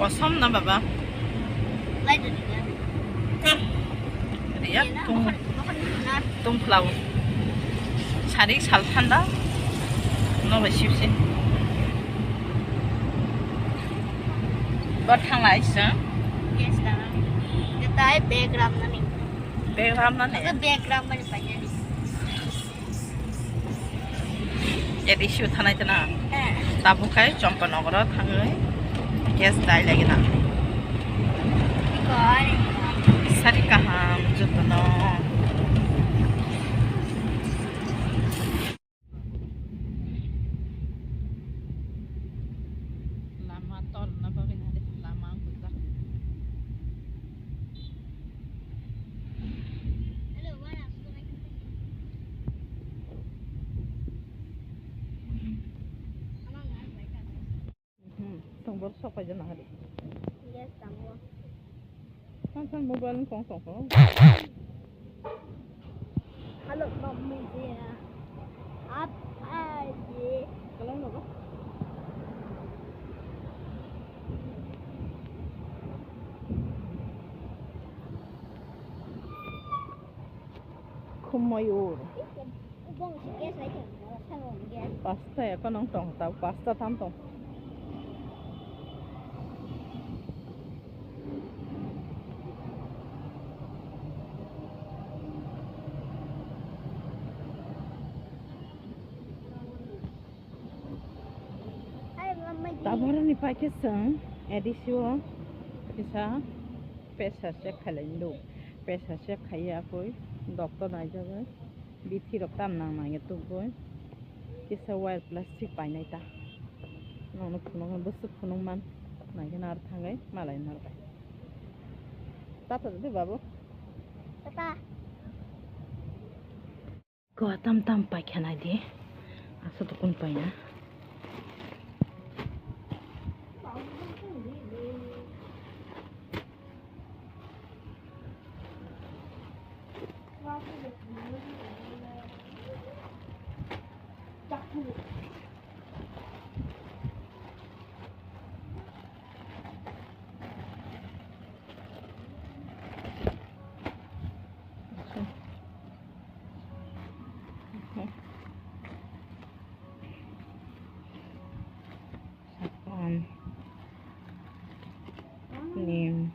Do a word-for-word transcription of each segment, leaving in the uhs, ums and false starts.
Kosom na baba? Lai doni ya. Riya tung, tung plau. Sari sal thanda. No ba sip sip. Ba thang lai sa. Yes, ta. Kita ai bag ram na ni. Bag ram na ni. Bag ram na ni pa ni. Edi shu thanai tana. Eh. Tabuk khai Champanagar thangwi gas dai lagi na. Sari kaham jotono. Lama tol na bagwi na de, lama ang kujak. Hmm, tong bor sok paijak na hari. Yes, tamo. San san mobile kong tong ko. Hello, mummy dear. Up, ah, yeah. Kalau lo. Khumayur. Pasta eko nong tong, ta pasta tam tong. Taboroni paikhe chwng A D C o kisa pressure check khailai do. Pressure check khaiya koi doctor naijagwi bithi rok tam nang nangya tubgwi kisa wire plastic painai ta. Nono phunukno bwswk phunukman naikhe naro thangwi malai narwkha. Tata jodi babu. Tata. Ko tam tam paikha nai di. Asa to kun paina. Sapan. Nim.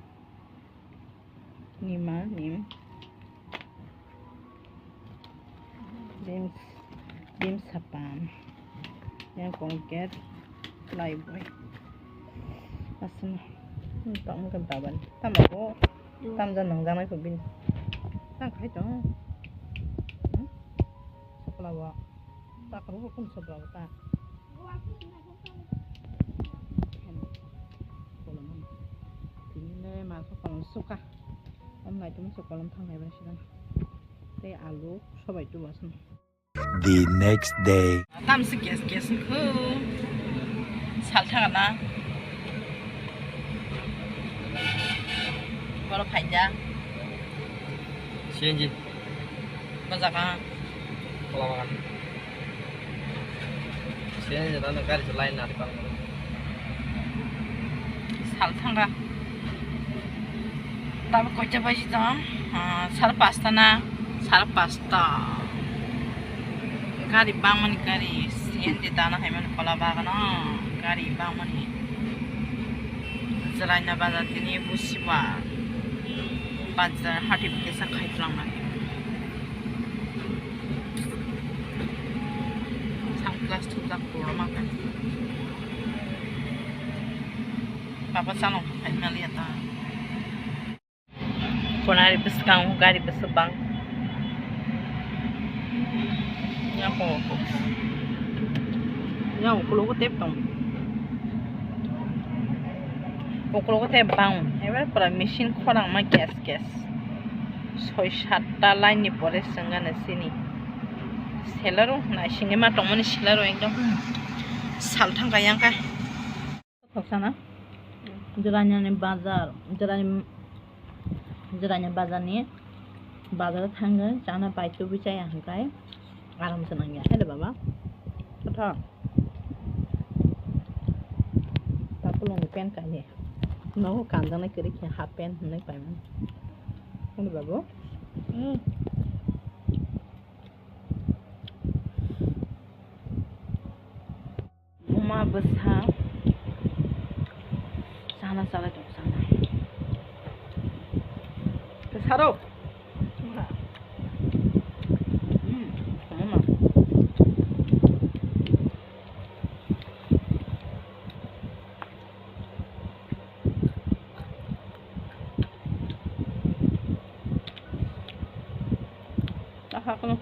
Nima, nim. Dim, dim sapan. Yang Colgate, Lifebuoy. Aswk no. Hmm, tamo khe baban. Tamo bo. Yo. Tamjak nangjaknai kho bini. Tang khai tong. Hmm? Sokla bo. Takro bo kun sokla bo ta. Tini le ma sokla suka. Om nai tumi sokla thang nai ban sidan. Tei alu sobai tu basan. The next day. Tam se gas gas ko. Sal thang na. Boro phaija. C N G. Bajaka. Kolabagan. C N G dano gari se line nari pang. Sal thanga. Tabuk koita baji tong? Ah, sar pasta na? Sar pasta. Gari bangmani gari, C N G dana hai mani kola bagano. Gari bangmani. Jalaina bazar tini busiba. Bazar hati kesa khai tulang lagi. Sunglass thumjak pura maka. Papa salong khai maliya ta. Konari bwskango gari bwswk bang. Yang ko ko. Yang ukologo tep tong. Ukologo tep bang. Ebar pura machine khorang ma gas gas. Soi satta line ni pore sengane sini. Selaro naisingwi ma tongmani selaro ekdom sal thangka yang khe. Khoksa na? Jirania ni bazar, jirani, jirani bazar ni bazar thangwi chana pai tubui chaya hwnkhe aram se nangya. Hele baba. Kotha. Tapulung ni pen kainwi. Nogo kanjaknai kwrwi khe half pant hinwi paimani. Ani babu? Hmm. Buma bwsa chana chalai tong chana. Kwsaro. Hmm, tongma. Aha, kono.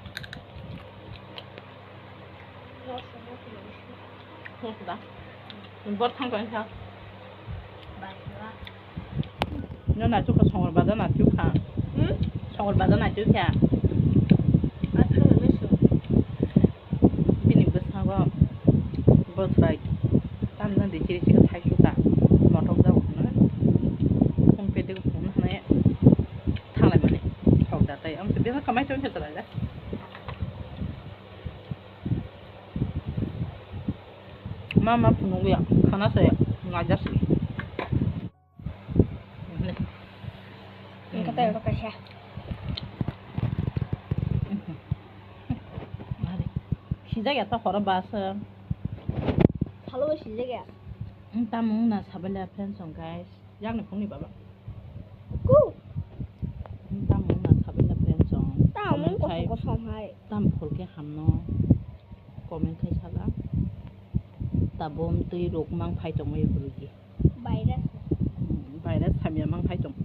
Bor thang kong kha. No na chukha songor baja na chukha. Hmm? Songor baja na chukha. Bini bwskango bwsai tamjani de chiri chiri thai suka mothok jago hwnwi. Hum pede hum hwnwi thanglai mani thok da tai. Ang se bini kamai chon se chalai da. Mama phunukya khana se ngajak se. Engkha tei oro kaisa. Sijak ya to horo bus. Salo bo sijak ya. Tamung na sabaila friends song guys. Yakni phungni baba. Ku. Tamung na sabaila friends song. Tamung kosom kosom hai. Tam phol khe hamno comment khai sala. Tabom twi rok mang phai tongwi hurudi. Virus. Virus hamya mang phai tong.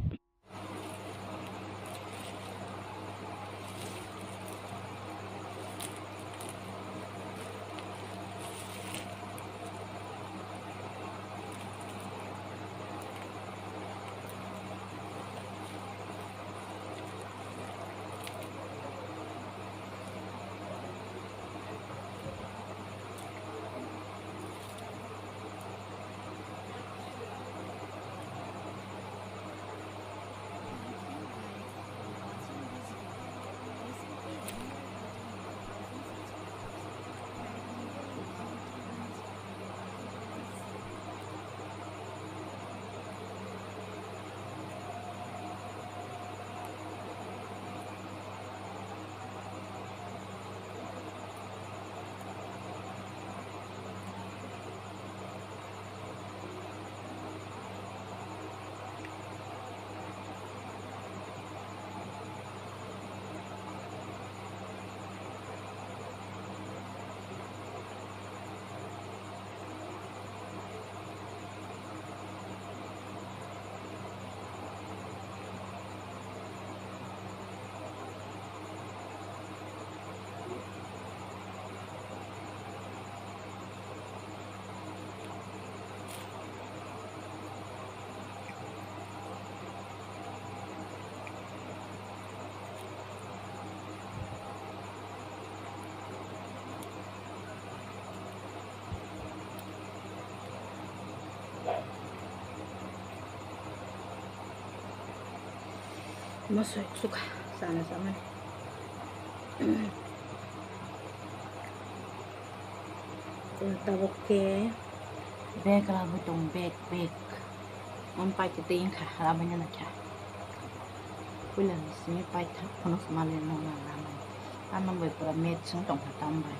Masuk suka sana sama. Tabuk khe bag rwgwi tongo, bag, bag. Omo paikhe tei wngkha, rabaina naikha. Puilani simi paithak phano swmali nokna ramani. Tamoni bai pura match wng tongkha tambai.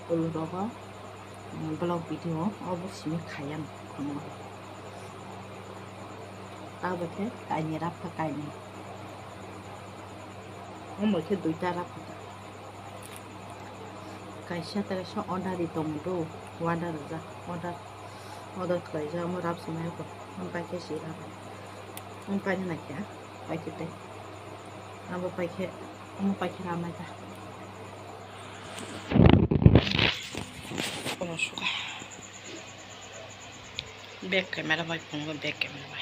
Pulrogo, mm, vlog video obo simi khayang phano. Tabukhe kainwi rapkha kainwi. Omo khe duita rapkha. Kaisa ta kaisa order ri tongo do, order rijak, order, order khlaijak, omo rap swmai kho, omo paikhe si rap, omo paina naikha, paikhe tei, abo paikhe, omo paikhe rap naikha. Kono suka. Bag camera bai phungo, bag camera.